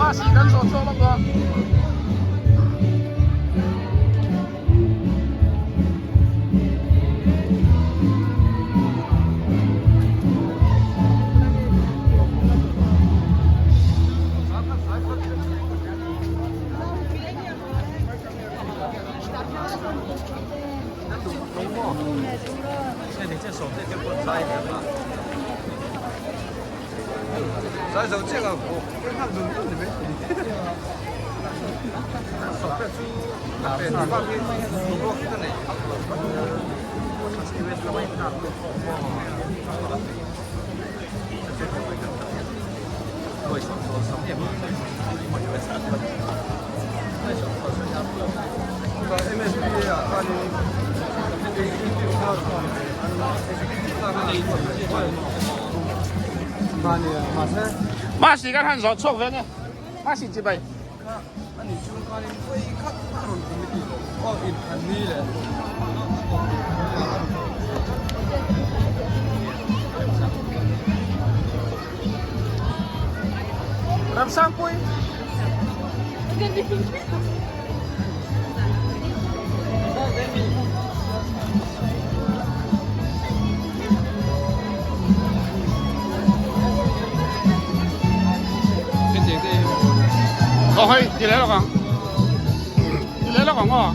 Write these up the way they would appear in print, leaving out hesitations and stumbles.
Masi kan zawh chhuak lawk dawn. Masi kan han zawh chhuak ve nge Masi chibai. Ramsangpui. Aw hei ti leh lawk ang ti leh lawk ang aw.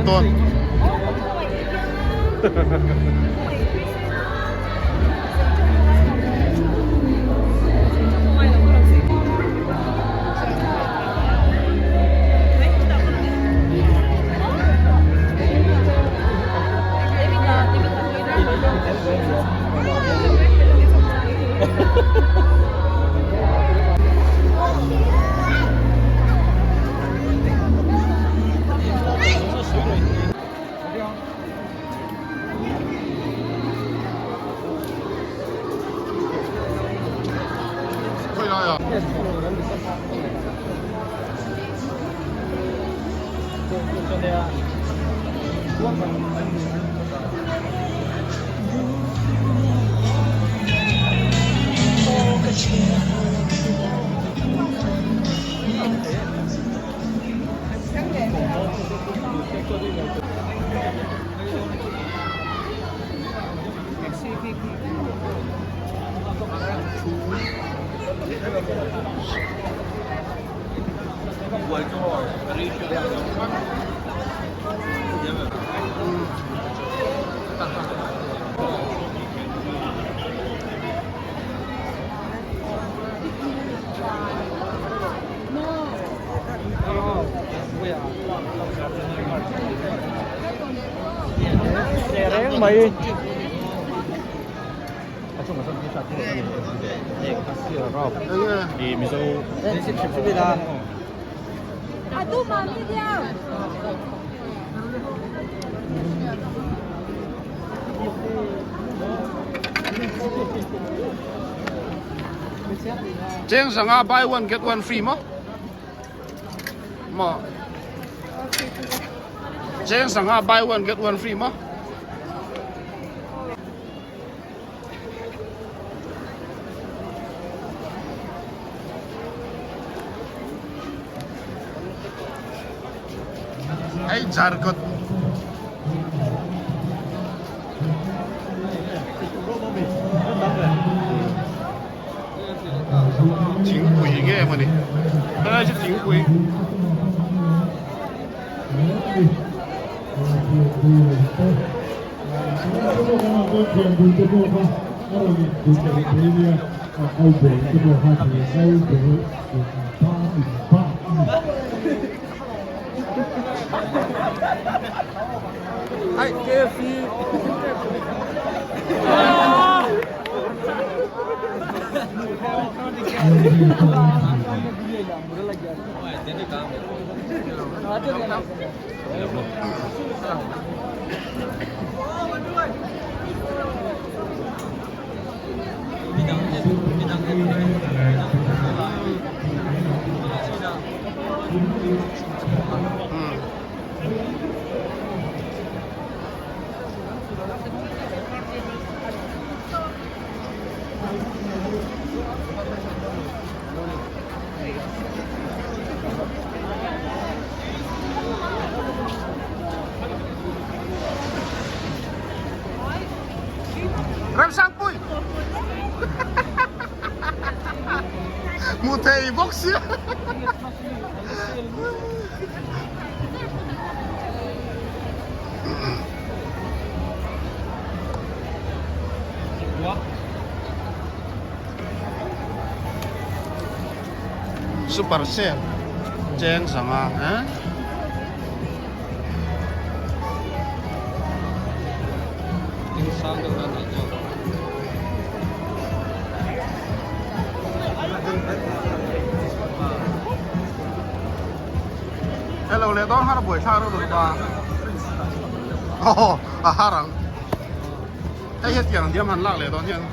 dawn. Cheng sanga buy one get one free maw? Maw? Cheng sanga buy one get one free maw? Hei Jharkhand. Thingpui nge mawni helai chu thingpui. Ramsangpui Hmu thei bawk sia. Super sale cheng sanga eh. Hello leh dawn har buai thlak reuh lutuk a aw a har ang hei hetiang diam han lak leh dawn hian.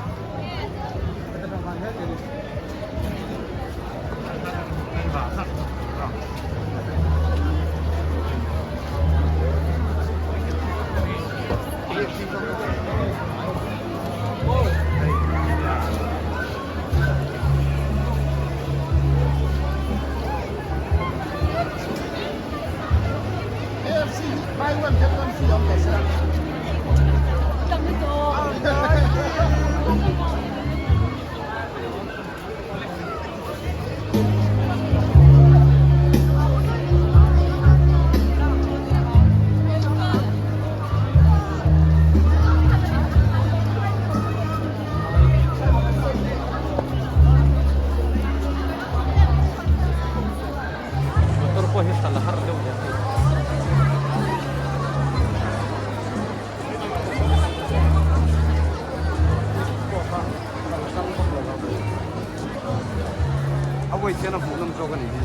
khian a hmuh nawm zawk a nih hi.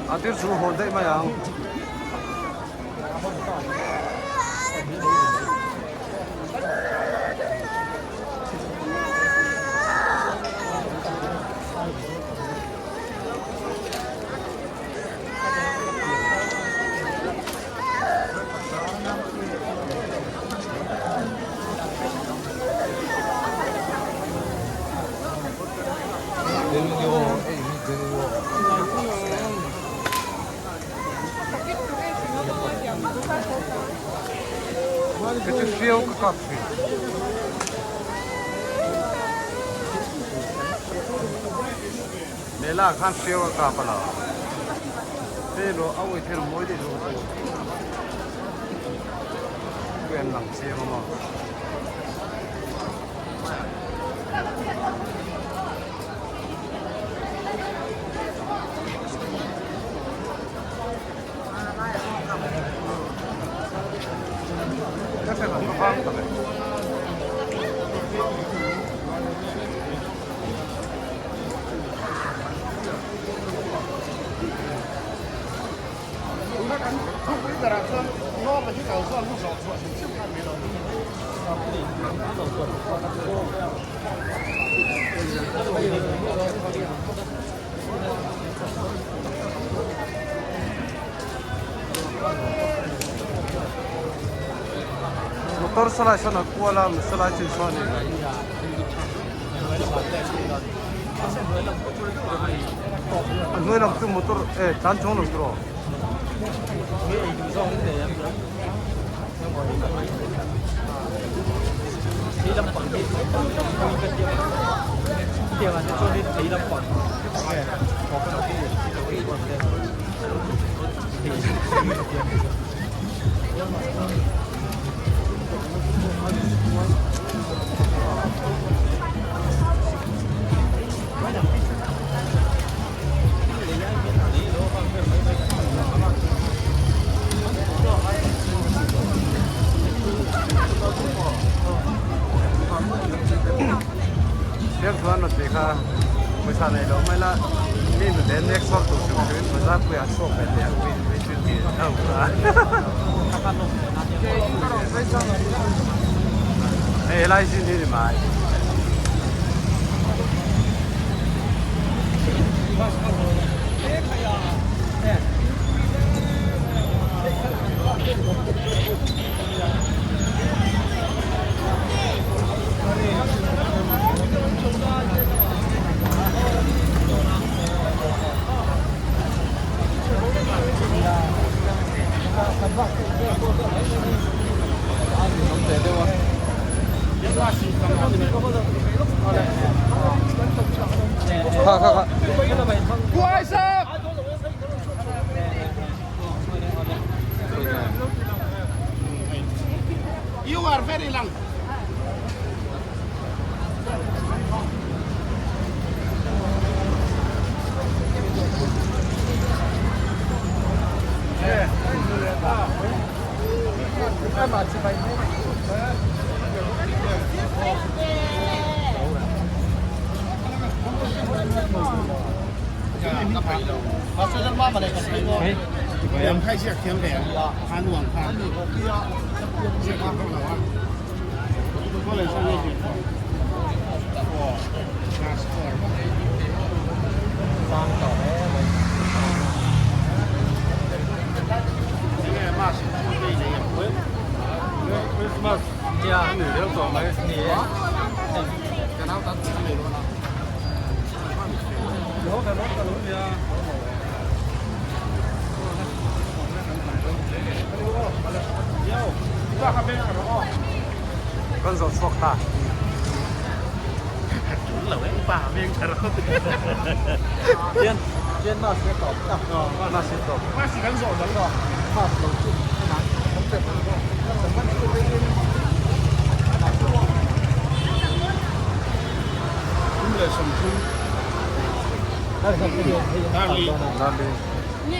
A tir chu hawn daih mai ang. Ka chu hriau ka kap thin. Mela khan hriau a kap a la. Hei lo a uai thei lo mawi daih zawk chu. Pui an lang chiang a maw. Motor salai sawn a kual a salai chin sawn in a hnuai lam chu motor eh tlan chuang lo tur aw. Fiam chuan rawn tih kha pawisa nei lo mai la mi nute nek sawr tur hrim hrim bazar puiah an chhuak ve teh ang mi mi chu ti ho a hei helai zin hi ni mai. Kha kha kha. You are very long. Lem kha i ziak thiam ve a, kha nuam kha ziak thiam vak lo a. College a ngei ziak tawh. Class 4. Enge mask i nei ang? Christmas ni deuh tawh mai. Ka nau tan ka nei dawn a. Kan zawh chhuak ta.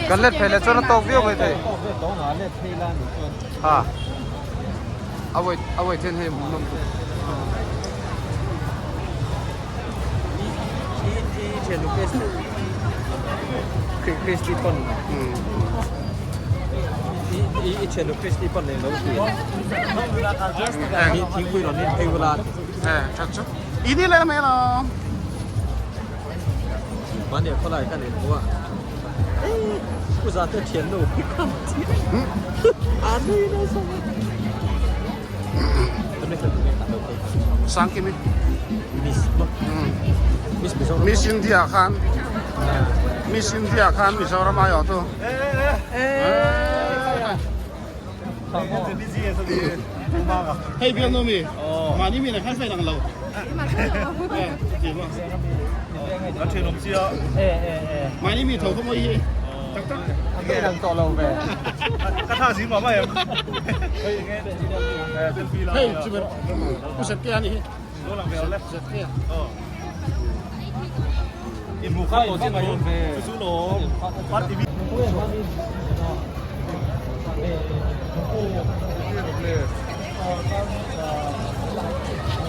Kan let phei leh chuan a tawk viau mai thei. Ha. A wait a wait hian hei hmuhnawm tuk. Eh, that chu. Ini le mai lo. Sangkimi. Miss India khan Miss India khan Mizoram ai awh tu. Hei bial nu mi mahni mi khan fei lang lo. Mahni mi tho kha mawi hi. Tak tak. Hei chu ber u set ke ani hi. Set ke.